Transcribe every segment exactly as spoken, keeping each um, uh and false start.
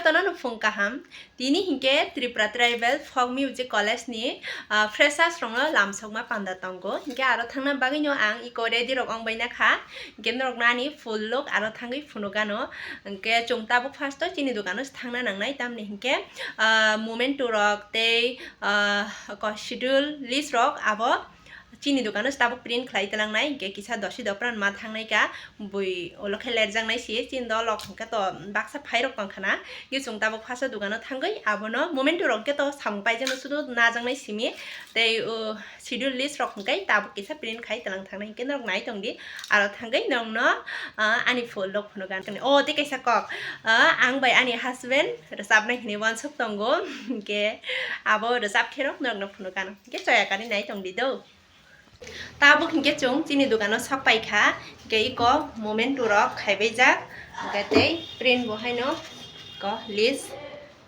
Jotono no phung kaham. Tini hinkhe Tripura Tribal Folk Music College ni, ah, freshers rokno lamsokma panda tongo. Hinkhe aro thangna bagwino ang iko ready rok ongbaina kha. Hinkhe norokno ani full look aro thangwi phunukgano. Hinkhe chwng tabuk first o chini dukano thangna nangnai, tamni hinkhe, ah, memento rok tei, ah, ko schedule list rok abo chini dukano tabuk print khlai tlangnai, hinkhe kisa dosi dopran ma thangnai ka, bui ulo khe lerjaknai si, chini dolok hinkhe to baksa phairok tongkha na, hinkhe chwng tabuk first o dukano thangwi abono memento rok hinkhe to samung paijakno sudu najaknai simi, tei, o, schedule list rok hinkhe tabuk kisa print khai tlang thangnai, hinkhe norok nai tongdi, aro thangwi norokno, ah, ani full look phunukgano. O, tei kaisa kok, ah, ang bai ani husband rwchapnai hinwi uansuk tongo, hinkhe abo rwchap khe rok norokno phunukgano, hinkhe choya karwi nai tongdi do. Tabuk hinkhe chwng chini dukano sok pai kha, hinkhe iko memento rok khaibaijak, hinkhe tei print bo haino ko list,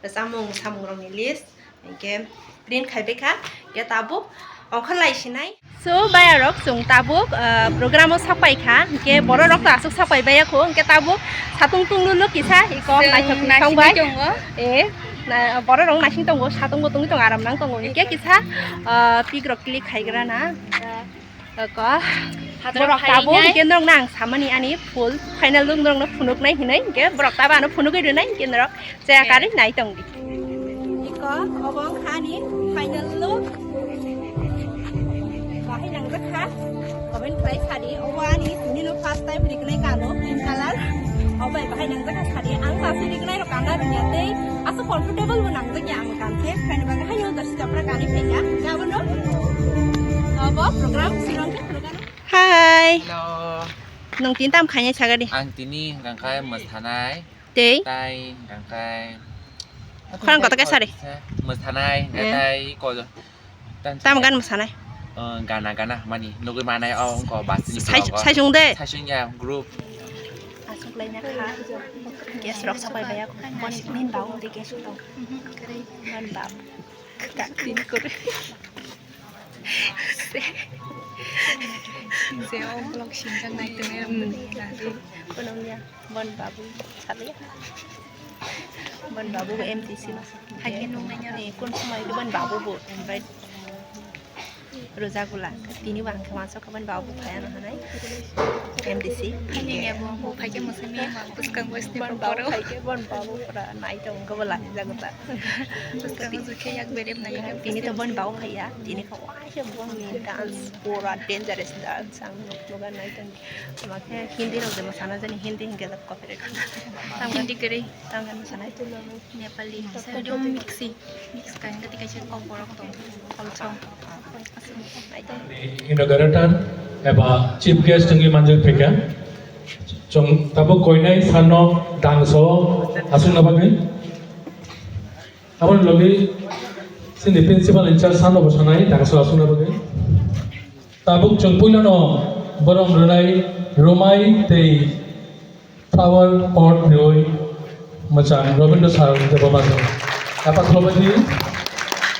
samung samung rokni list, hinkhe print khaibai kha, hinkhe tabuk ongkhorlai sinai. So, bayarok chwng tabuk, ah, program o sok pai kha, hinkhe borok rok to aswk sok pai baiya kho, hinkhe tabuk satung tunglulo kisa iko naithok naisingwi tongo. E, na, borok rok naising tongo, satung bo tungwi tongo, aram nang tongo, hinkhe kisa, ah, pic rok click khaigra na. Ko. Borok tabuk hinkhe norokno ang samani ani full final look norokno phunuknai hinwi hinkhe borok tabuk ano phunugwi rwnai hinkhe norok chaya karwi nai tongdi. Iko obo wngkha ani final look. Bahai nangjak kha. Comment khlai sadi. Obo ani tini no first time riknai kano pink color. Obo bahai nangjak kha sadi. Ang sasi riknai rok kanda rwngya tei aswk comfortable bo nangjak ya ang. Khe khaina bagwi haino dosi japra kani phaikha. Gabono, uh, bo program sirong khe phunukgano. Hi. Hello. Nwng tini tam khainai sagadi? Ang tini hwnkha khe mwsanai. Tei? Tai hwnkha khe khorang kotor khe sari? Mwsanai, hwnkha khe tai ko-, tam gan mwsanai? Uh, gana gana mani nugwi manai o wngkha bus ni vlog o. Saisung de? Saisung ya group. Aswk laina kha. Gas rok sabai baya. Boni min bau de gas rok. Ban bab. Tini kore. Se o vlog sinjak nai tongwi rok. Kono ya, bon babu sale. Bon babu M D C no. Hai khe nung nai ya. Ni kun samai bon babu bo invite. Rojagula, tini bo ang khe uansuk kha, bani babu phai ano hinwi. M D C. Phai nini abo, bo phai khe mwsai miyama bwskango sini bani babu phai khe, bani babu pura nai tong khe bo laijago ta. Bwskango jukhe yak berem nai khe. Tini to bani babu phai ya, tini khe uaisa boni dance pura dangerous dance ang nukha nai tong. Tamo khe Hindi rok de mwsana jani, Hindi hinkhe copyright. Hindi kwrwi. Tamo khe mwsanai. Nepali, sodium mixi, mix kain kati kaisa kok borok tong, kolsong. Inaugurator eba chief guest wngwi manjak phaikha. Chwng tabuk koinai sanno dangso aswkna bagwi. Aboni logi chini principal in charge sanno bwsanai dangso aswkna bagwi. Tabuk chwng puilano borom rwnai Romai tei Flower Pot riwi mwchang Rabindra Sir Debbarma Sir. Apa khulumani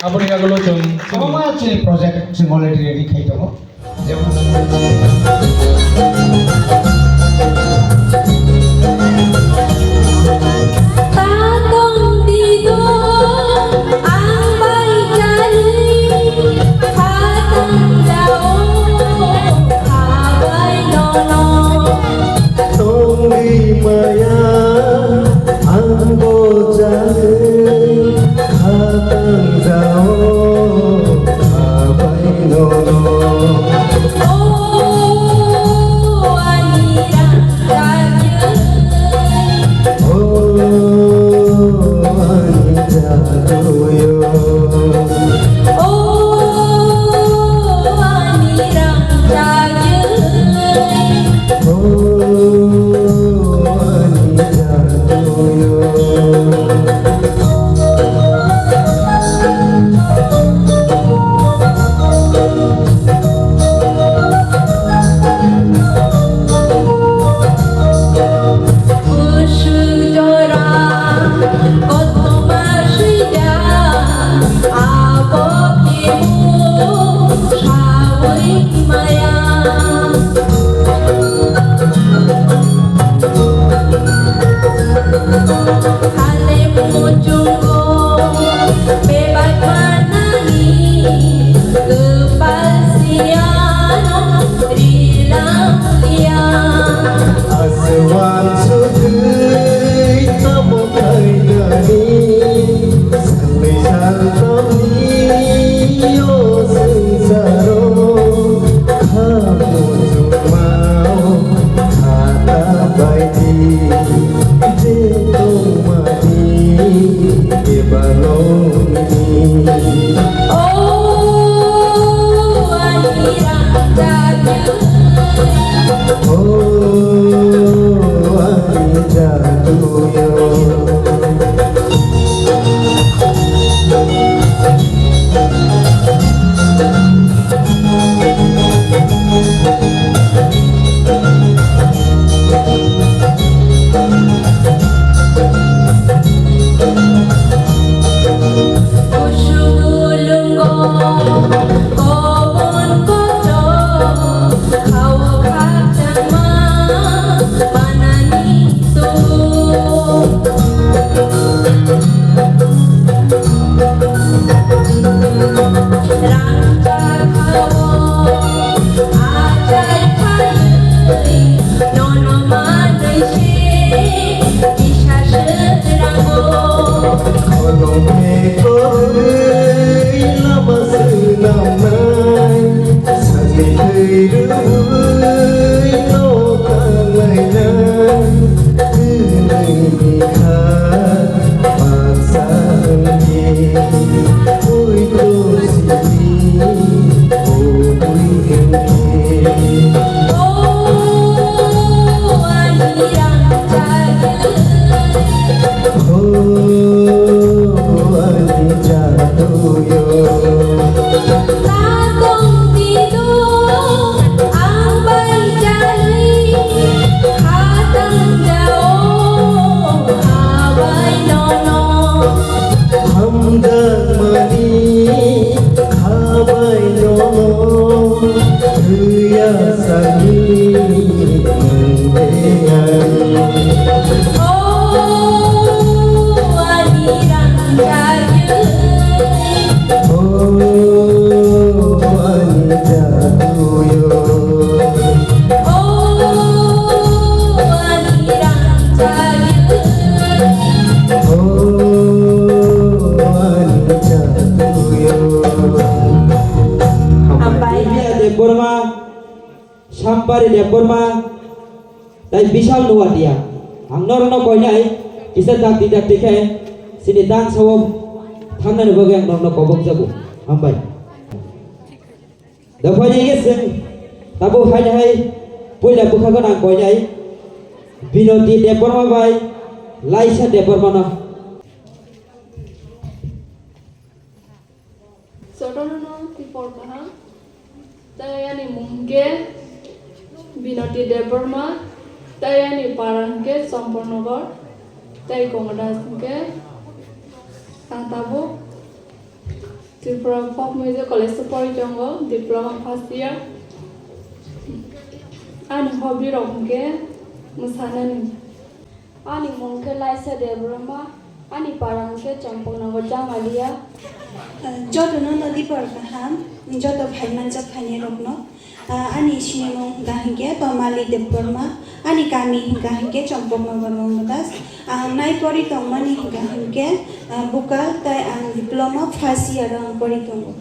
aboni yagulo chwng chini Omo ma chini project chwng already ready khai tongo. Tongwi maya ang bo jagwi khatang jao khabai nono. O ani rang jagwi. O ani jaduyo. O ani rang jagwi. Hambai. Debbarma, Sampari Debbarma, tai Bishal Nuatia. Ang norokno koinai kisa dakti dakti khe chini dance o thangnani bagwi ang norokno kobok jago. Hambai. Da phaidi khe chwng tabuk hai hai puila bwkhago nang koinai Binoti Debbarma bai Laisa Debbarma no. Jotono no tipor kaham. Tai ani mung hwnkhe Binoti Debbarma, tai ani para hwnkhe Chompornogor, tai Kongodas hwnkhe ang tabuk Tripura Folk Music College o pori tongo, diploma first year. Ani hobby rok hwnkhe mwsanani. Ani mung khe Laisa Debbarma, ani para hwnkhe Chompornogor Jamalia. Jotono no tipor kaham, joto phaimanjak phainairokno. Ani sinimung hwnkha hwnkhe Tomali Debbarma, ani kami hwnkha hwnkhe Chompornogor Mongodas. Ang nai pori tongmani hwnkha hwnkhe Bukal, tai ang diploma first year o ang pori tongo.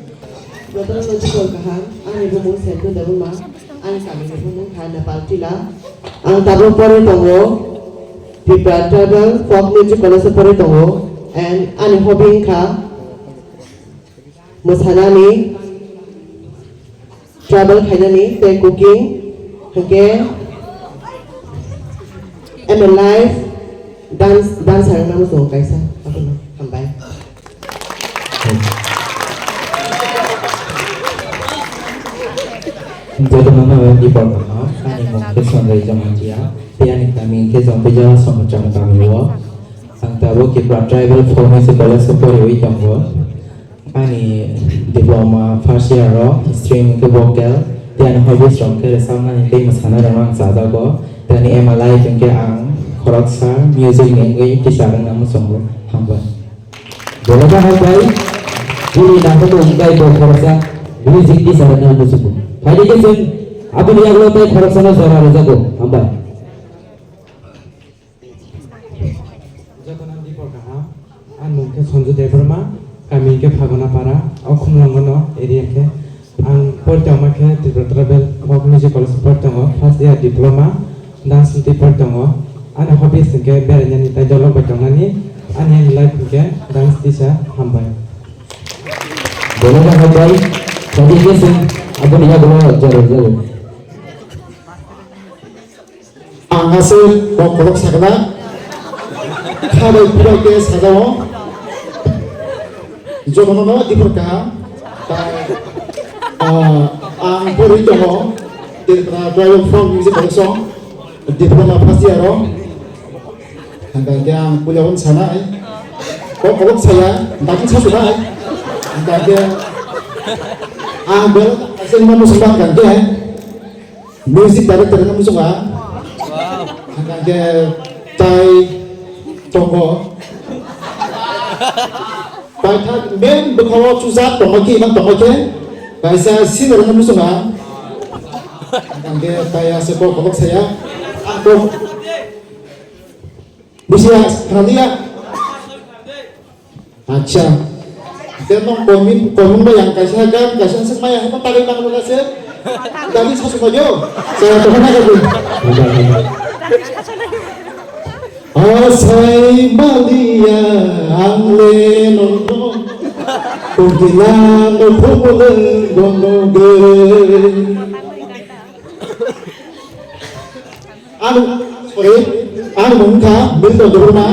Jotono no tipor kaham, ani bumung Sendu Debbarma, ani kami ni bumung kha Nepal Tila. Ang tabuk pori tongo Tripura Tribal Folk Music College o pori tongo, and ani hobby wngkha mwsanani, travel khainani, tei cooking, hwnkhe M A life, dance, dancer wngna muchungo kaisa, abono hambai. Jotono no tipor kaham, ani mung khe Sanjay Jamatia, tei ani kami khe Jompuijala Somocham kami o. Ang tabuk Tripura Tribal Folk Music College o poriwi tongo. Ani diploma first year o, stream khe vocal, tei ani hobbies rok khe rwchapnani tei mwsana rok ang chajago, tei ani aim in life hwnkhe ang khoroksa music ni wngwi teacher wngna muchungo. Hambai. Belai khe hambai, bini naitugwi wngkha bo khoroksa music teacher wngna muchungo. Phaidi khe chwng aboni yagulo tei khoroksano jora rwjago. Hambai. Jotono tipor kaham, ang mung khe Sanju Debbarma, kami khe Phagunapara, o Khumlongono area khe. Ang pori tongma khe Tripura Tribal Folk Music College pori tongo, first year diploma, dance ni pori tongo. Ani hobbies hwnkhe berainani tei dolok bai tongnani, Ani ani life hwnkhe dance teacher hambai. Belai no hambai. Thank you, sir. Aboni yagulo jora jago. Ang aswk kok kolok sakna. Khabai khubai khe sajao. Jotono no dipor kaham. Tai, ah, ang pori tongo. Tripura Tribal Folk Music Collection. Diploma first year o. Hingkha khe ang puila hwn sanai. Kok kolok saya, dakin sasu nai. Hingkha khe ang bel aswk ma musu bang khe. Music director no muchungo ang. Hingkha khe tai tongo. Paithak main bwkhao chujak tongma khe, iman tongma khe. Kaisa singer no muchungo ang. Hingkha khe tai ase kok kolok saya. Ang kok. Busia, khanaliya. Acha. Tei nong komin, komin ba yang kaisa gan, kaisa sek maya hema tagwi nang nang se. Dagi sasu ma yo. Saya to hana gabu. Asai maliya ang le nong nong. Kogila no phobole gono ge. Ano, sorry, ano mung kha, Milton Debbarma.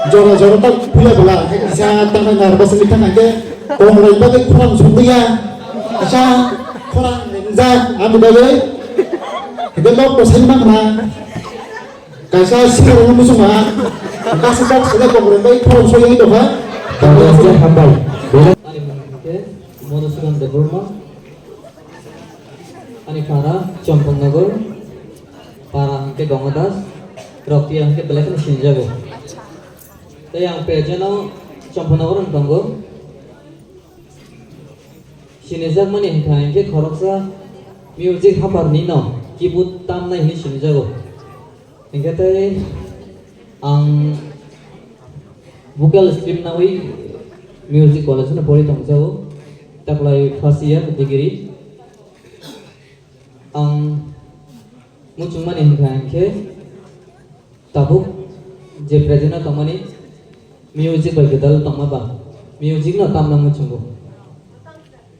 Jora jora tak puya bela, kisa tang nang ngar bas mi tang ke, kong rai ba ke khurang sung ya, kisa khurang ja, ano ba le, ke lok ko sen mak na, kaisa sir no musung ma, kaisa tak sele kong rai ba khurang sung ya to ha. Kang ya hambai. Bela. Ani mung khe Madhusudan Debbarma. Ani para Champaknagar, para hwnkhe Gangadas, Roktiya hwnkhe belai kheno sinijago. Tei ang present o Champaknagar wng tongo. Sinijakmani hwnkha hwnkhe khoroksa music haphar ni no keyboard tamnai hinwi sinijago. Hingkhe tei ang vocal stream nawi music college no pori tongjago, taklai first year degree. Ang muchungmani hingkha hingkhe tabuk je present o tongmani music bai gwdal tongma ba music no tamna muchungo.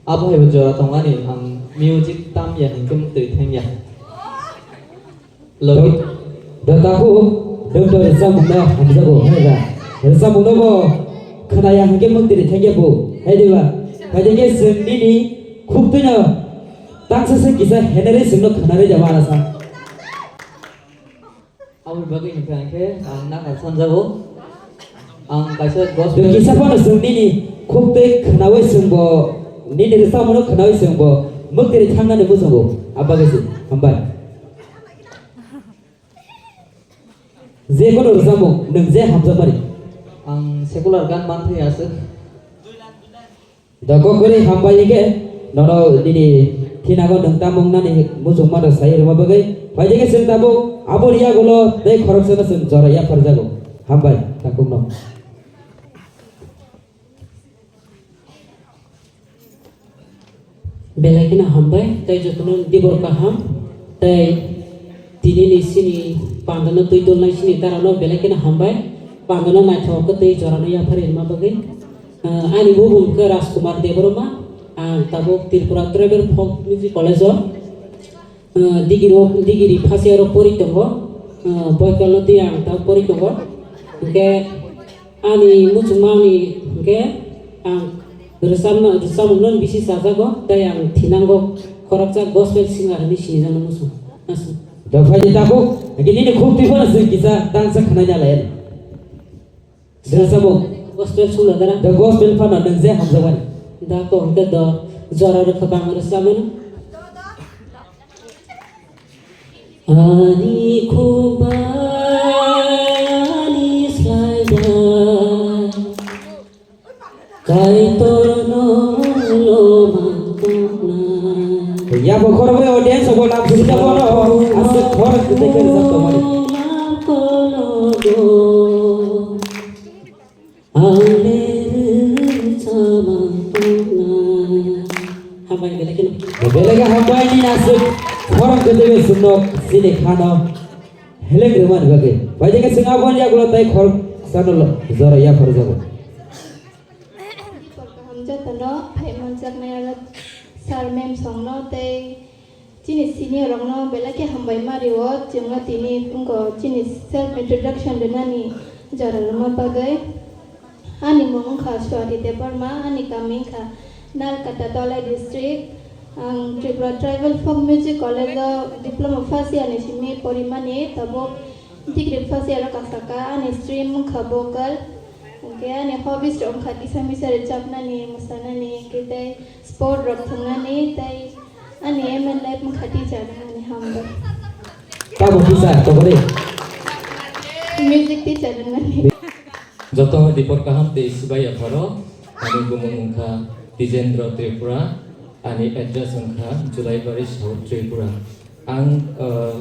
Abo hai bo jora tongmani ang music tam ya hingkhe mukti thang ya. Logi. Da takhuk, doctor rwchapmungno hamjago, hai da. Rwchapmungno bo khwnaya hwnkhe mukti rithai khe bo, hai diba? Hai de khe chwng nini khuk twino tangsa se kisa henari chwngno khwnarwi da mara sa. Aboni bagwi hwnkha hwnkhe ang nang sanjago. Ang kaisa gospel. Tei kisa phano chwng nini khuk twi khwnawi chwngbo, nini rwchapmungno khwnawi chwngbo mukti rithai thangnani muchungo. Abagwi se, hambai. Je kono rwchapmung nwng je hamjakmani. Ang secular gan manthai aswk. Da kok kwrwi hambai hwnkhe nono nini thinago nwng tamo wngnani muchungmano sai rwma bagwi. Phaidi khe chwng tabuk aboni yagulo tei khoroksa no chwng jora yapharjago. Hambai takhukno. Belai kheno hambai, tei jotono dibor kaham, tei tinini sini pandano twi tolnai sini tarano belai kheno hambai, pandano naithok khe tei jorano yapharwi rwma bagwi. Ah, ani bumung khe Rajkumar Debbarma, ang tabuk Tripura Tribal Folk Music College o. Ah, degree o, degree first year o pori tongo. Ah, boikolno twi ang ta pori tongo. Hwnkhe ani muchungmani hwnkhe ang rwchapna, rwchapmungno bisi chajago, tei ang thinango khoroksa gospel singer hinwi sinijakno muchung. Aswk. Da phaidi takhuk, hwnkhe nini khuk twi phano chwng kisa tangsa khwnai na lai. Rwchapmung. Gospel songna dara. The gospel phano nwng je hamjakmani. Da kok hwnkhe do jora rwkha bang rwchapmano. Ani khuk bai ani slai bai Kaitorno lomang tokna. Yabo khoroknwi audience bo lam sita bono aswk khorok kwtwi khe rwchap tongmani. Ang le rwchapmang tongna. Hambai belai kheno. Belai khe hambai nini aswk khorang kwtwi bai chwngno chini khano helek rwmani bagwi. Bai jekhe chwng aboni yagulo tei khoroksa no jora yapharjago. Dipor kaham jotono phai manjaknai aro sir ma'am songno tei chini senior rokno belai khe hambai ma rio, chwngno tini wngkha chini self introduction rwnani jora rwma bagwi. Ani mung wngkha Swati Debbarma, ani kami wngkha Nalkata Dhalai district. Ang Tripura Tribal Folk Music College o diploma first year ni simi porimani, tabuk degree first year o kasaka. Ani stream wngkha vocal, hwnkhe ani hobbies rok wngkha kisa misa rwchapnani, mwsanani, hwnkhe tei sport rok thwngnani, tei ani aim in life wngkha teacher wngnani. Hambai. Tamo teacher, tokore. Music teacher wngnani. Joto dipor kaham tei sibai yapharo, ani bumung wngkha Tijendra Tripura, ani address wngkha Julaibari South Tripura. Ang, uh,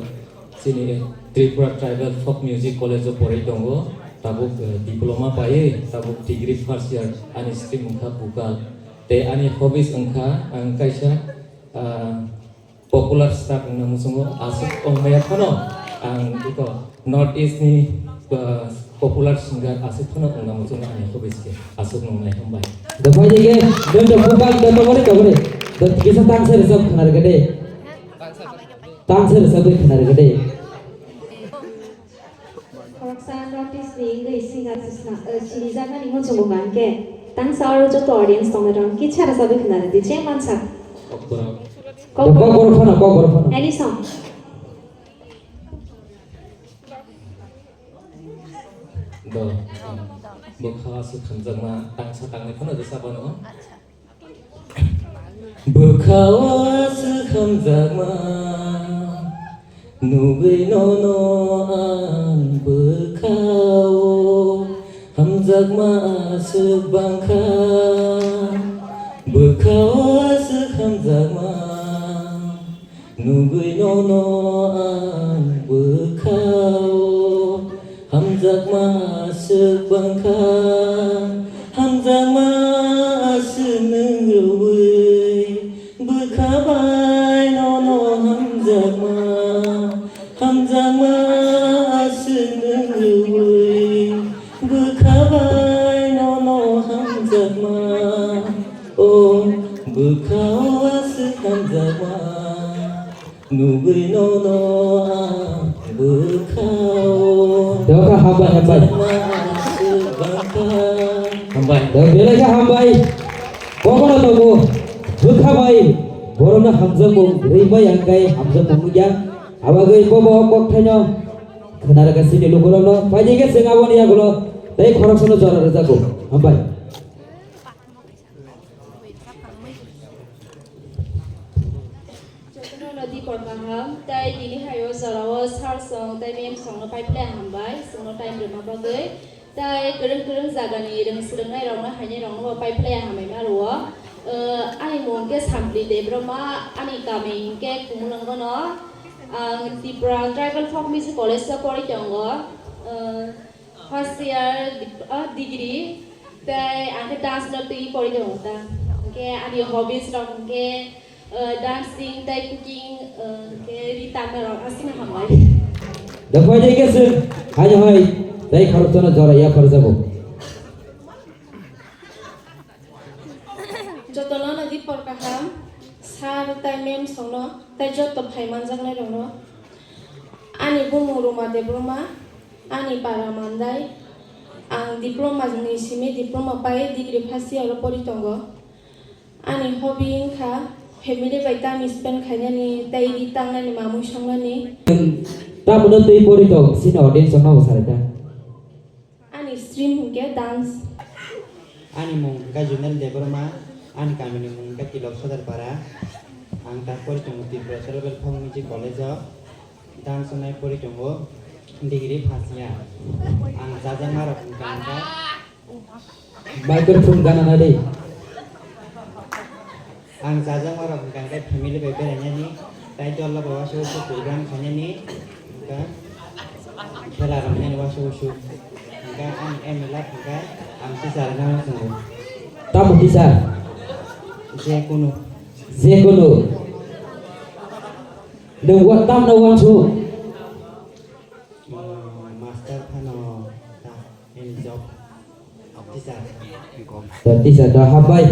chini Tripura Tribal Folk Music College o porwi tongo, tabuk, uh, diploma paiwi, tabuk degree first year, ani stream wngkha vocal. Tei ani hobbies wngkha, ang kaisa, uh, popular star wngna muchungo, aswk wngmaya phano ang iko North East ni, uh, popular singer aswk phano wngna muchungo ani hobbies khe aswk wngnai, hambai. Dophai dege, dondo bupal dondo bore dondo bore. Kisa tangsa rwchap khna rwgade. Tangsa rwchap khna rwgade. Khoroksa notice ni wngwi singa sisna, eh, sinijaknani muchungo hwnkha hwnkhe, tangsa aro joto audience tongnai rok kisa rwchapwi khna rwdi, je mansak. Kokborok. Kokborok. Kokborok phano, kokborok phano. Any song. Do, bwkha aswk hamjakma tangsa tangwi phano rwchapano. Bwkhao aswk hamjakma, nugwi nono ang bwkhao hamjakma aswk bangkha. Bwkhao aswk hamjakma, nugwi nono ang bwkhao hamjakma aswk bangkha, hamjakma aswk nwng rwui bwkha bai nono hamjakma, hamjakma aswk nwng rwui bwkha bai nono hamjakma, o bwkhao aswk hamjakma. Nugwi nono ang bwkhao. Doka hambai, hambai. Hambai. Do belai khe hambai. Kokoro tongo. Bwkha bai. Borokno hamjakmung rwimai ang kai hamjakmung nukya. Abagwi bobo kokthaino khwnarwkha chini lukurokno. Phaidi khe chwng aboni yagulo tei khoroksano jora rwjago. Hambai. Jotono no dipor kaham, tai tini hai o jora o sir song tai ma'am song no pai phlai hambai, chwngno time rwma bagwi. Tai kwrwng kwrwng jaga ni rwng swrwng nai rok no hai nai rok no bo pai phlai hambai ma rwo. Uh, ani mung khe Sampli Debbarma, ani kami hwnkhe Kumulwng no. Ang Tripura Tribal Folk Music College o pori tongo. Uh, First year dip-, ah, degree, tei ang khe dance no twi pori tongo ta. Hwnkhe ani hobbies rok hwnkhe, ah, dancing tei cooking, ah, hwnkhe ri tangna rok aswkno hambai. Da phaidi khe chwng, hai hai, tei khoroksa no jora yapharjago. Jotono no dipor kaham, sir tei ma'am songno, tei joto phai manjaknai rokno. Ani bumung Ruma Debbarma, ani para Mandai. Ang diploma ni simi diploma pai degree first year o pori tongo. Ani hobby wngkha family bai time spend khainani tei ri tangnani mamui songnani. Tamoni twi pori tong sini audience no bo sarai ta. Ani stream hwnkhe dance. Ani mung hwnkha Junel Debbarma, ani kamini mung hwnkha Tilok Sodar Para. Ang ta pori tongo Tripura Tribal Folk Music College o. Dance wngnai pori tongo, degree first year. Ang chajakma rok hwnkha hwnkha. Microphone gana na de. Ang chajakma rok hwnkha hwnkhe family bai berainani, tei dol bai uansuk uansuk program khainani, hwnkha khela rok nani uansuk uansuk, hwnkha ani aim in life hwnkha ang teacher wngna muchungo. Tamo teacher? Jekunu. Jekunu. Nwng wa-, tamno uansuk? Master Teacher da habai.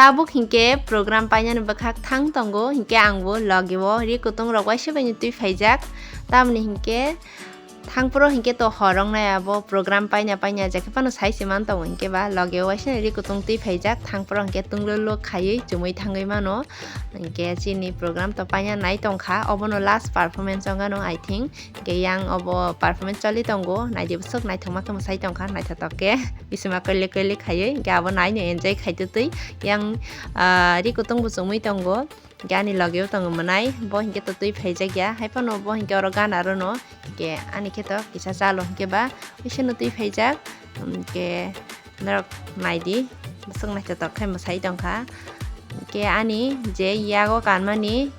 Tabuk hinkhe program painani bwkhak thang tongo, hinkhe angbo logeo ri kutung rok waisa baino twi phaijak. Tamoni hinkhe thangphuru hinkhe to hor wngnai abo program paina paina jekhe phano sai se man tongo hinkhe ba logeo waisa ri kutung twi phaijak. Thangphuru hinkhe tunglolo khaiwi chumui thangwi mano, hinkhe chini program to paina nai tongkha, obono last performance wngano I think. Hinkhe yang obo performance choli tongo, naidi bwswk naithokma khe mwsai tongkha, naithotok khe bisima koile koile khaiwi, hinkhe abo naino enjoy khaitutwi yang, ah, ri kutung bo chumui tongo. Hinkhe ani logeo tongo mwnai, bo hinkhe to twi phaijakya, haiphano bo hinkhe oro gana rwno, hinkhe ani khe to kisa chalo hinkhe ba bisino twi phaijak, hinkhe norok naidi, bwswk naithotok khe mwsai tongkha. Hinkhe ani je yago kanmani,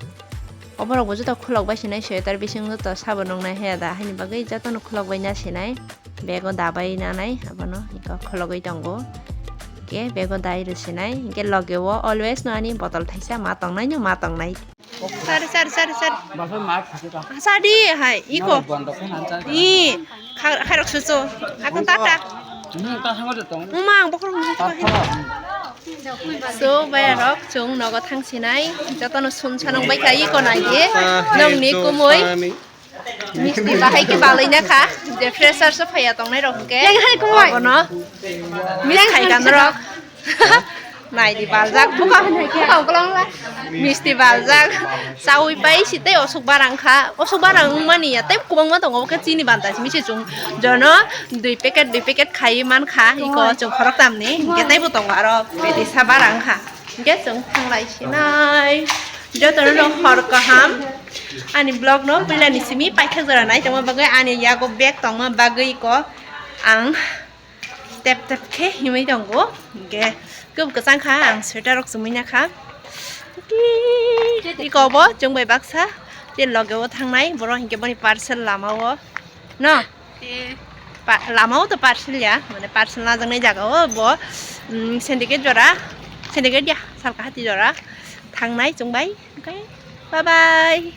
oborok bo joto khulok bai sinai, sweater bising joto sabo nuknai haya da, haini bagwi jotono khulok bai na sinai, bego dabai nanai, abono iko khulogwi tongo. Hinkhe bego dai rw sinai, hinkhe logeo always no ani botol thaisa ma tongnai no ma tongnai. Sari, sari, sari, sari. Sadi hai, iko. I, kha-, khairok susu. Ako tata. Umang, bokhorok nang tata. So, bayarok, chwng nogo thang sinai. Jotono sun sanong bai kha, iko nai di. Nongni kumui. Misti bahai khe balai na kha. Je fresher so phaiya tongnai rok hwnkhe. Abono. Misti khai kan rok. Naidi baljak. Buka hwnwi khe. Buka uklong la. Misti baljak. Chaui pai si tei osuk barang kha. Osuk barang wngmani ya tei kwbangma tongo, khe chini banta simi se chwng jono dui packet, dui packet khaiwi man kha. Iko chwng khorok tamni. Hinkhe teibo tongo aro betisa barang kha. Hinkhe chwng thanglai sinai. Jotono no hor kaham. Ani vlog no puilani simi paithak jora nai tongma bagwi ani yago bag tongma bagwi iko ang tep tep khe himwi tongo. Hinkhe kub kwchang kha, ang sweater rok chumui na kha. Iko bo chwng bai baksa, tei loge o thangnai borok hinkhe boni parcel lama o no. Pa-, lama o to parcel ya, mane parcel najaknai jaga o bo, mm, syndicate jora, syndicate ya, Salkahati jora thangnai chwng bai. Okay, bye bye.